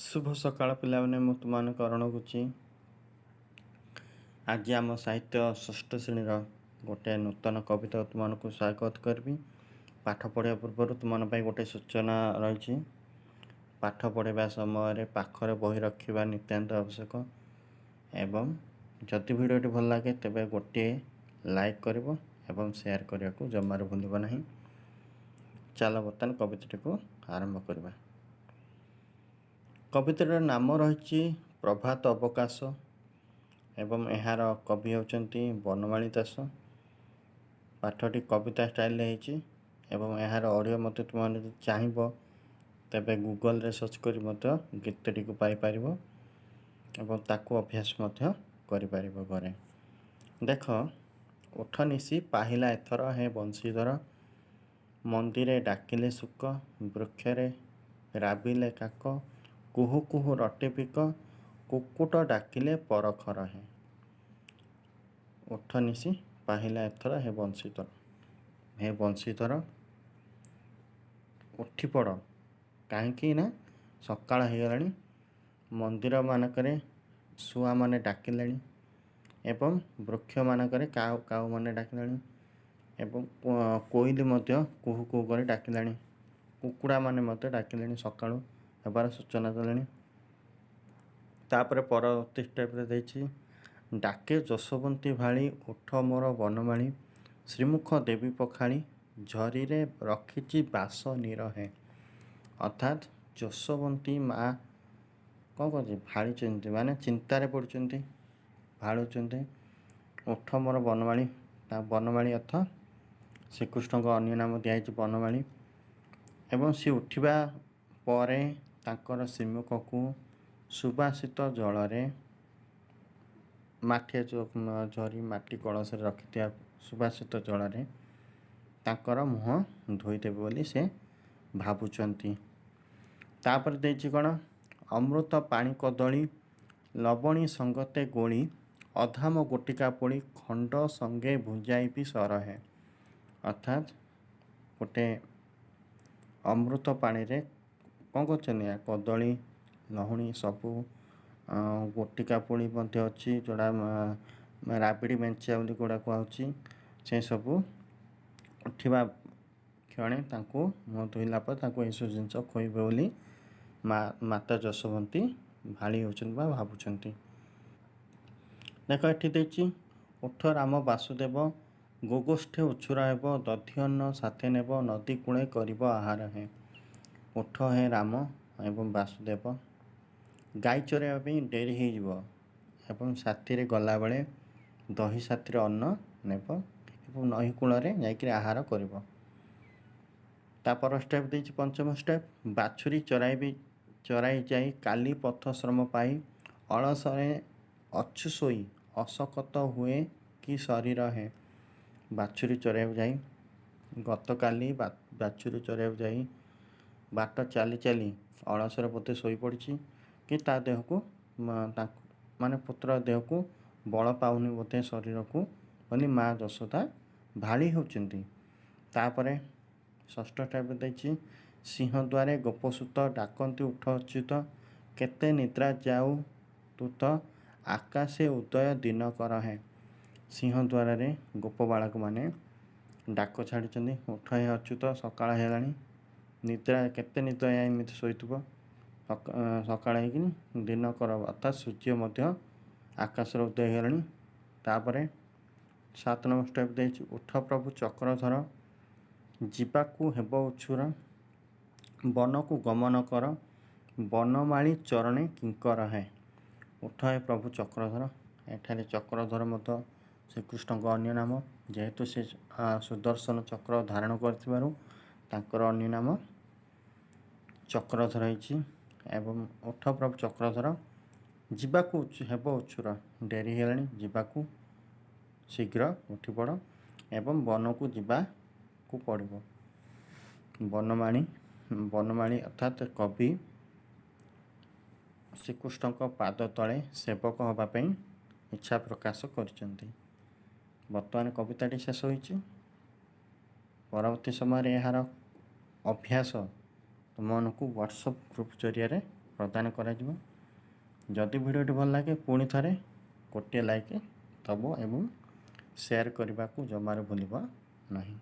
ଶୁଭ ସକାଳ ପିଲାମାନେ। ମୁଁ ତୁମମାନଙ୍କୁ ଅରୁଣ କହୁଛି। ଆଜି ଆମ ସାହିତ୍ୟ ଷଷ୍ଠ ଶ୍ରେଣୀର ଗୋଟେ ନୂତନ କବିତା ତୁମମାନଙ୍କୁ ସ୍ୱାଗତ କରିବି। ପାଠ ପଢ଼ିବା ପୂର୍ବରୁ ତୁମମାନଙ୍କ ପାଇଁ ଗୋଟେ ସୂଚନା ରହିଛି। ପାଠ ପଢ଼ିବା ସମୟରେ ପାଖରେ ବହି ରଖିବା ନିତାନ୍ତ ଆବଶ୍ୟକ ଏବଂ ଯଦି ଭିଡ଼ିଓଟି ଭଲ ଲାଗେ, ତେବେ ଗୋଟିଏ ଲାଇକ୍ କରିବ ଏବଂ ସେୟାର କରିବାକୁ ଜମାରୁ ଭୁଲିବ ନାହିଁ। ଚାଲ, ବର୍ତ୍ତମାନ କବିତାଟିକୁ ଆରମ୍ଭ କରିବା। କବିତାର ନାମ ରହିଛି ପ୍ରଭାତ ଅବକାଶ ଏବଂ ଏହାର କବି ହେଉଛନ୍ତି ବନମାଳୀ ଦାସ। ପାଠଟି କବିତା ଷ୍ଟାଇଲରେ ହେଇଛି ଏବଂ ଏହାର ଅଡ଼ିଓ ମଧ୍ୟ ତୁମେମାନେ ଯଦି ଚାହିଁବ, ତେବେ ଗୁଗଲରେ ସର୍ଚ୍ଚ କରି ମଧ୍ୟ ଗୀତଟିକୁ ପାଇପାରିବ ଏବଂ ତାକୁ ଅଭ୍ୟାସ ମଧ୍ୟ କରିପାରିବ ଘରେ। ଦେଖ, ଉଠ ନିଶି ପାହିଲା ଏଥର ହେ ବଂଶୀଧର, ମନ୍ଦିରେ ଡାକିଲେ ଶୁକ, ବୃକ୍ଷରେ ରାବିଲେ କାକ, କୁହୁ କୁହୁ ରଟେ ପିକ, କୁକୁଟ ଡାକିଲେ ପରଖର ହେ। ଉଠ ନିଶି ପାହିଲା ଏଥର ହେ ବଂଶୀଧର, ହେ ବଂଶୀଧର, ଉଠି ପଡ଼। କାହିଁକି ନା ସକାଳ ହେଇଗଲାଣି। ମନ୍ଦିରମାନଙ୍କରେ ଶୁଆମାନେ ଡାକିଲେଣି ଏବଂ ବୃକ୍ଷମାନଙ୍କରେ କାଉ କାଉମାନେ ଡାକିଲେଣି ଏବଂ କୋଇଲି ମଧ୍ୟ କୁହୁ କୁହୁ କରି ଡାକିଲାଣି। କୁକୁଡ଼ାମାନେ ମଧ୍ୟ ଡାକିଲେଣି, ସକାଳୁ ହେବାର ସୂଚନା ଦେଲେଣି। ତାପରେ ପରବର୍ତ୍ତୀ ଷ୍ଟେପ୍ରେ ଦେଇଛି, ଡାକେ ଯଶୋବନ୍ତୀ ଭାଳି, ଉଠ ମୋର ବନମାଳୀ, ଶ୍ରୀମୁଖ ଦେବୀ ପଖାଳି, ଝରିରେ ରଖିଛି ବାସ ନିରହେ। ଅର୍ଥାତ୍ ଯଶୋବନ୍ତୀ ମା କ'ଣ କରୁଛି? ଭାଳିଛନ୍ତି, ମାନେ ଚିନ୍ତାରେ ପଡ଼ୁଛନ୍ତି, ଭାଳୁଛନ୍ତି। ଉଠ ମୋର ବନମାଳୀ। ତା ବନମାଳୀ ଅର୍ଥ ଶ୍ରୀକୃଷ୍ଣଙ୍କ ଅନ୍ୟ ନାମ ଦିଆହେଇଛି ବନମାଳୀ। ଏବଂ ସେ ଉଠିବା ପରେ ତାଙ୍କର ଶ୍ରୀମୁଖକୁ ସୁବାସିତ ଜଳରେ, ମାଠିଆ ଝରି ମାଟି କଳସରେ ରଖିଥିବା ସୁବାସିତ ଜଳରେ ତାଙ୍କର ମୁହଁ ଧୋଇଦେବେ ବୋଲି ସେ ଭାବୁଛନ୍ତି। ତାପରେ ଦେଇଛି କ'ଣ? ଅମୃତ ପାଣି କଦଳୀ ଲବଣୀ ସଙ୍ଗତେ ଗୋଳି, ଅଧାମ ଗୋଟିକା ପୋଳି, ଖଣ୍ଡ ସଙ୍ଗେ ଭୁଞ୍ଜାଇବି ସରହେ। ଅର୍ଥାତ୍ ଗୋଟେ ଅମୃତ ପାଣିରେ କ'ଣ କରୁଛନ୍ତି? କଦଳୀ, ଲହୁଣୀ ସବୁ, ଗୋଟିକା ପୋଳି ମଧ୍ୟ ଅଛି, ଯେଉଁଟା ରାବିଡ଼ି ମେଞ୍ଚା ବୋଲି ଗୁଡ଼ା କୁହାହେଉଛି। ସେସବୁ ଉଠିବା କ୍ଷଣେ ତାଙ୍କୁ ମୁହଁ ଧୋଇଲା ପରେ ତାଙ୍କୁ ଏସବୁ ଜିନିଷ ଖୋଇବେ ବୋଲି ମା ମାତା ଯଶୋବନ୍ତୀ ଭାଳି ହେଉଛନ୍ତି ବା ଭାବୁଛନ୍ତି। ଦେଖ, ଏଠି ଦେଇଛି, ଉଠ ରାମ ବାସୁଦେବ, ଗୋଗୋଷ୍ଠେ ଉଛୁରା ହେବ, ଦଧି ଅନ୍ନ ସାଥେ ନେବ, ନଦୀ କୂଳେ କରିବ ଆହାର ହେ। ଉଠ ହେ ରାମ ଏବଂ ବାସୁଦେବ, ଗାଈ ଚରାଇବା ପାଇଁ ଡେରି ହେଇଯିବ ଏବଂ ସାଥିରେ ଗଲାବେଳେ ଦହି ସାଥିରେ ଅନ୍ନ ନେବ ଏବଂ ନଈ କୂଳରେ ଯାଇକରି ଆହାର କରିବ। ତାପର ଷ୍ଟେପ୍ ଦେଇଛି, ପଞ୍ଚମ ଷ୍ଟେପ୍, ବାଛୁରୀ ଚରାଇବି ଚରାଇ ଯାଇ କାଲି ପଥ ଶ୍ରମ ପାଇ, ଅଳସରେ ଅଛୁ ଶୋଇ, ଅଶକତ ହୁଏ କି ଶରୀର ହେ। ବାଛୁରୀ ଚରାଇବାକୁ ଯାଇ, ଗତକାଲି ବାଛୁରୀ ଚରାଇବାକୁ ଯାଇ ବାଟ ଚାଲି ଚାଲି ଅଳସରେ ବୋଧେ ଶୋଇପଡ଼ିଛି କି ତା ଦେହକୁ, ତାଙ୍କୁ ମାନେ ପୁତ୍ର ଦେହକୁ ବଳ ପାଉନି ବୋଧେ ଶରୀରକୁ ବୋଲି ମା ଯଶୋଦା ଭାଳି ହେଉଛନ୍ତି। ତାପରେ ଷଷ୍ଠ ଷ୍ଟେପ୍ ଦେଇଛି, ସିଂହଦ୍ୱାରେ ଗୋପସୁତ ଡାକନ୍ତି ଉଠ ଅଚ୍ୟୁତ, କେତେ ନିଦ୍ରା ଯାଉ ତୁତ, ଆକାଶେ ଉଦୟ ଦିନ କର ହେ। ସିଂହଦ୍ୱାରରେ ଗୋପ ବାଳକମାନେ ଡାକ ଛାଡ଼ିଛନ୍ତି, ଉଠ ହେ ଅଚ୍ୟୁତ, ସକାଳ ହେଲାଣି, ନିଦ୍ରା କେତେ ନିଦ୍ରା ଏମିତି ଶୋଇଥିବ, ସକାଳ ହେଇକିନି ଦିନ କର, ଅର୍ଥାତ୍ ସୂର୍ଯ୍ୟ ମଧ୍ୟ ଆକାଶରେ ଉଦୟ ହେଇଗଲାଣି। ତାପରେ 7 ନମ୍ବର ଷ୍ଟେପ୍ ଦେଇଛି, ଉଠ ପ୍ରଭୁ ଚକ୍ରଧର, ଯିବାକୁ ହେବ ଉଛୁର, ବନକୁ ଗମନ କର, ବନମାଳୀ ଚରଣେ କିଙ୍କର ହେ। ଉଠ ହେ ପ୍ରଭୁ ଚକ୍ରଧର। ଏଠାରେ ଚକ୍ରଧର ମଧ୍ୟ ଶ୍ରୀକୃଷ୍ଣଙ୍କ ଅନ୍ୟ ନାମ। ଯେହେତୁ ସେ ସୁଦର୍ଶନ ଚକ୍ର ଧାରଣ କରିଥିବାରୁ ତାଙ୍କର ଅନ୍ୟ ନାମ ଚକ୍ରଧର ହେଇଛି। ଏବଂ ଉଠ ପ୍ରଭୁ ଚକ୍ରଧର, ଯିବାକୁ ହେବ ଉଛୁର, ଡେରି ହେଇଗଲାଣି ଯିବାକୁ, ଶୀଘ୍ର ଉଠି ପଡ଼ ଏବଂ ବନକୁ ଯିବାକୁ ପଡ଼ିବ। ବନମାଳୀ, ବନମାଳୀ ଅର୍ଥାତ୍ କବି ଶ୍ରୀକୃଷ୍ଣଙ୍କ ପାଦ ତଳେ ସେବକ ହେବା ପାଇଁ ଇଚ୍ଛା ପ୍ରକାଶ କରିଛନ୍ତି। ବର୍ତ୍ତମାନ କବିତାଟି ଶେଷ ହୋଇଛି। ପରବର୍ତ୍ତୀ ସମୟରେ ଏହାର ଅଭ୍ୟାସ ତୁମମାନଙ୍କୁ ହ୍ୱାଟ୍ସଅପ୍ ଗ୍ରୁପ୍ ଜରିଆରେ ପ୍ରଦାନ କରାଯିବ। ଯଦି ଭିଡ଼ିଓଟି ଭଲ ଲାଗେ, ପୁଣି ଥରେ ଗୋଟିଏ ଲାଇକ୍ ଦେବ ଏବଂ ସେୟାର କରିବାକୁ ଜମାରୁ ଭୁଲିବ ନାହିଁ।